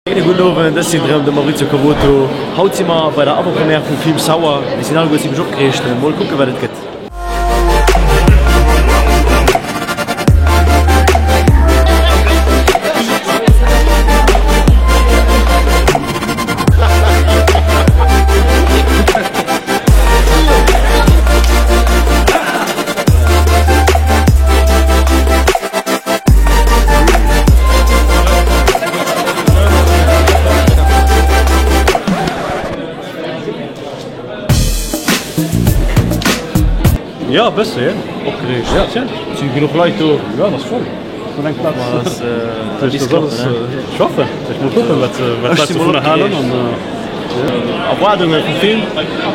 Schéine gudden Owend, ech sinn erëm de Maurizio Cavuto. Haut si mer bei der Avant-Première vum Film Sauer. Mir sinn alleguer zimmlech opgereegt. Mol kucke wat et gëtt. Jo, e bësse, jo. Opgereegt. Ja, natierlech. Et si genuch Leit do. Jo, et ass voll. Vun eng Plaz. Dat ass alles, ech hoffen. Ech mol kucken, wat d'Leit dovunner halen. An Erwaardunge vum Film?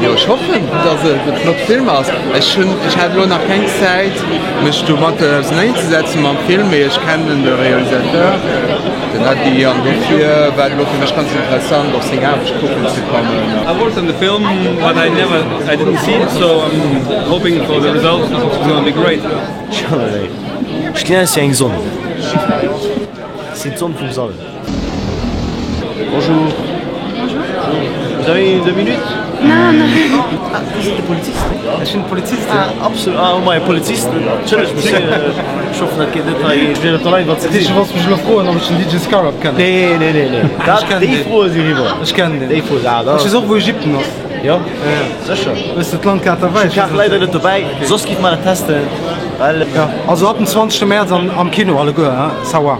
Jo, ech hoffen, dass et e flott Film ass. Ech hunn, ech hat elo nach keng Zäit, mech domatter ausenanerzesetzen mam Film, mee ech kennen de Realisateur, den Ady, an dofir war et elo fir mech ganz interessant, och seng Aarbecht kucken ze kommen. I worked on the film, but I never, I didn't see it, so I'm hoping for the result, it's gonna be great. Schalala, ech ginn aus wéi eng Sonn. Ech sinn d'Sonn vum Sall. Bonjour. Bonjour. Vous avez deux minutes? Non, non. Ah, vous êtes de Polizist? Ech sinn Polizist, ja. Ah, absolut. Ah, oh mei, Polizist. Entschëllegt, Monsieur. Ech hoffen, dat geet net hei. Ech wier net allein, wat ze dinn. Ech wollt mech elo froen, ob ech den DJ Scarab kennen. Nee, nee, nee, nee. Dat, déi Froe si riwwer. Ech kennen deen. Déi Froe, ah, da. Ech weess och, wou Ägypten ass. Jo? Sécher. Hues de d'Landkaart derbäi? Ech hunn d'Kaart leider net dobäi, soss giff mer dat testen, well. Jo, also ab dem 20. Mäerz am Kino alleguer, hein. Sawa.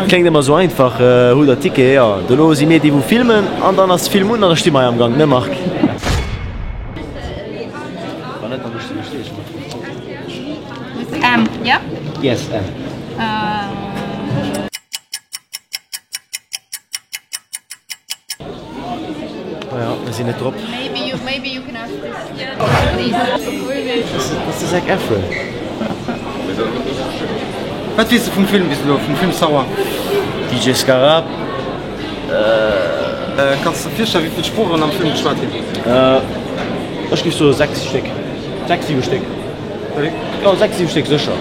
Kléngt ëmmer sou einfach, hutt der Ticket? Jo, dono si mir déi wou filmen an dann ass Film un an da sti mer hei am Gank, ne Marc? M, yeah? Yes, M. Naja, mir sinn net drop. Dat ass de Zac Efron. Wat weess de vum Film bis elo, vum Film Sawa? DJ Scarab. Kanns de virstellen, wéi vill Sproochen am Film geschwat ginn? Ech géif soe 6 Stéck. 6, 7 Stéck. Jo, 6, 7 Stéck sécher.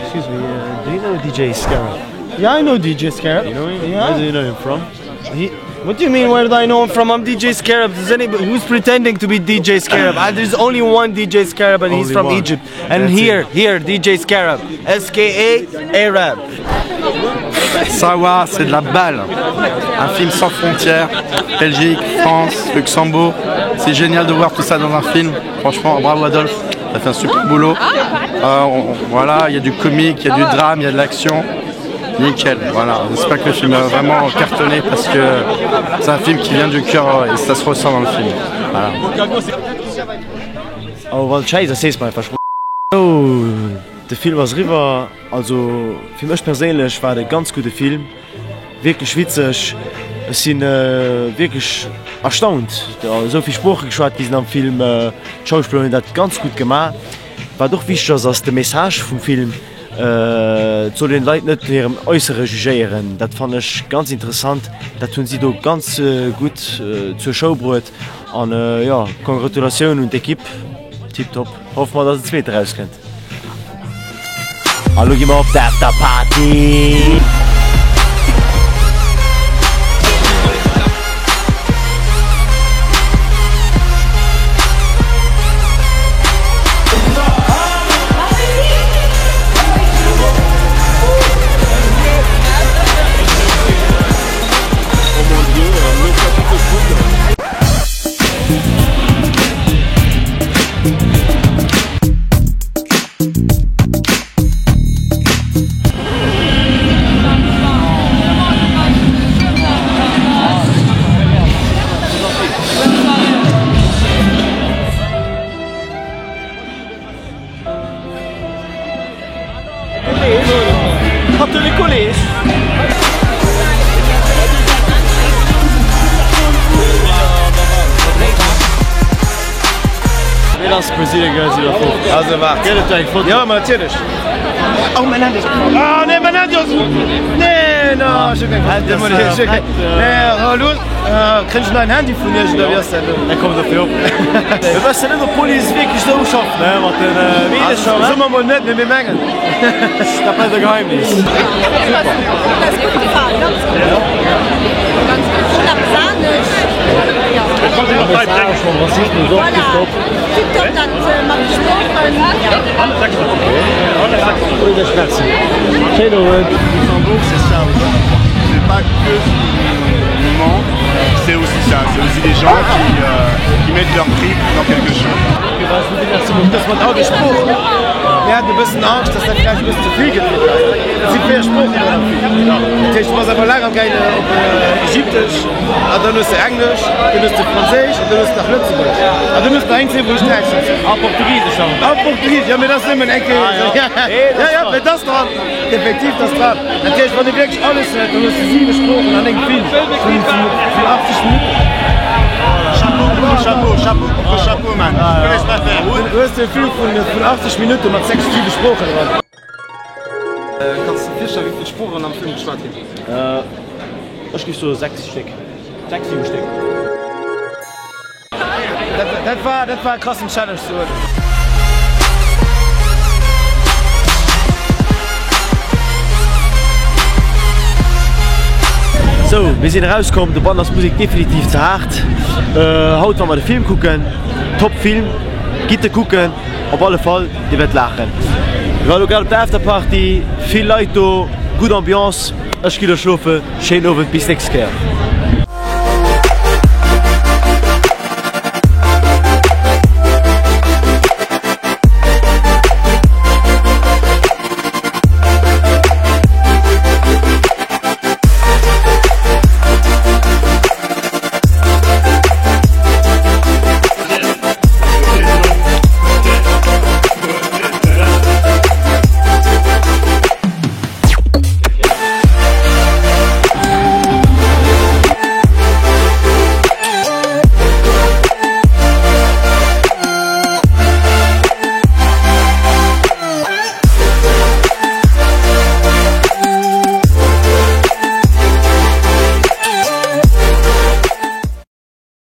Excuse me, uh, do you know DJ Scarab? Yeah, I know DJ Scarab. You know him? Yeah. Where do you know him from? He, what do you mean? Where do I know him from? I'm DJ Scarab. Does anybody who's pretending to be DJ Scarab? Uh, there's only one DJ Scarab, and he's Only from one. Egypt. And That's here, it. here, DJ Scarab, S K A Arab. Sawa, c'est de la balle. Un film sans frontières. Belgique, France, Luxembourg. C'est génial de voir tout ça dans un film. Franchement, bravo Adolphe. T'as fait un super boulot. Euh, on, voilà, il y a du comique, il y a du drame, il y a de l'action. Nickel, voilà. J'espère que le film va vraiment cartonner parce que c'est un film qui vient du cœur et ça se ressent dans le film. Voilà. Oh, wann d'Schäiss ass, sees mer einfach. Oh, de Film ass eriwwer. Also fir mech perséinlech war et e ganz gudde Film, wierklech witzeg. Ech si wierklech erstaunt, esou vill Sprooche geschwat gi sinn am Film. D'Schauspiller hunn dat ganz gutt gemaach. Wat och wichteg ass, ass de Message vum Film. Et soll een d'Leit net no hirem Äussere jugéieren. Dat fannen ech ganz interessant. Dat hunn si do ganz gutt zur Show bruet. An jo, Congratulatioun un d'Ekipp, tiptop. Hoffe mer, dass en zweete rauskënnt. A lo gi mer op d'Afterparty! ganz Brazilian Girls iwwer 50. Also waart. Gëtt et do eng Foto? Jo, ma natierlech. Oh, mäin Handy ass. Ah, nee, mäin Handy ass. Nee, no, ech hu keng Foto. Ech hu keng. Nee, hallo? Kréien ech en neien Handy vun iech oder wéi ass dat elo? Da kommt dofir op. Mir wëssen net, ob d'Police wierklech esou schafft, ne, mat de Meedercher. Soe mer mol net, mee mir mengen. Dat bleift e Geheimnis. Luxembourg, c'est ça aussi. C'est pas que ce qu'on nous montre, c'est aussi ça. C'est aussi des gens qui, euh, qui mettent leur trip dans quelque chose. Mir haten e bëssen Angscht, dass dat vläicht e bëssen ze vill gëtt fir d'Leit. Et si 4 Sproochen dran am Film. Dat heescht, du bass awer laang am gaangen op Ägyptesch, an dann hues de Englesch, dann hues de Franséisch an dann hues de nach Lëtzebuergesch. An dann hues de nach eng Zeen, wou ech Däitsch schwätzen. A Portugisesch dann. A Portugisesch, jo, mee dat ass nëmmen eng Kéier. Ah, jo. Jo, jo, mee dat ass dran. Effektiv, dat ass dran. Dat heescht, wann ee wierklech alles huet, dann hues de 7 Sproochen an engem Film vun 80 Minutten. Chapeau contre chapeau, chapeau contre chapeau, man. Je te laisse pas faire. Du hues e Film vun 80 Minutten mat 6, 7 Sproochen dran. Kanns de virstellen, wéi vill Sproochen am Film geschwat ginn? Ech géif soe 6 Stéck, 6, 7 Stéck. Dat war, dat war e krassen Challenge ze huelen. Sou, mir sinn erauskomm, de Bann ass d'Musek definitiv ze haart. Haut wa mer de Film kucken, top Film, gitt e kucken, op alle Fall, dir wäert laachen. Mir waren elo grad op der Afterparty, vill Leit do, gutt Ambiance. Ech gi lo schlofen, schéinen Owend, bis nächst Kéier.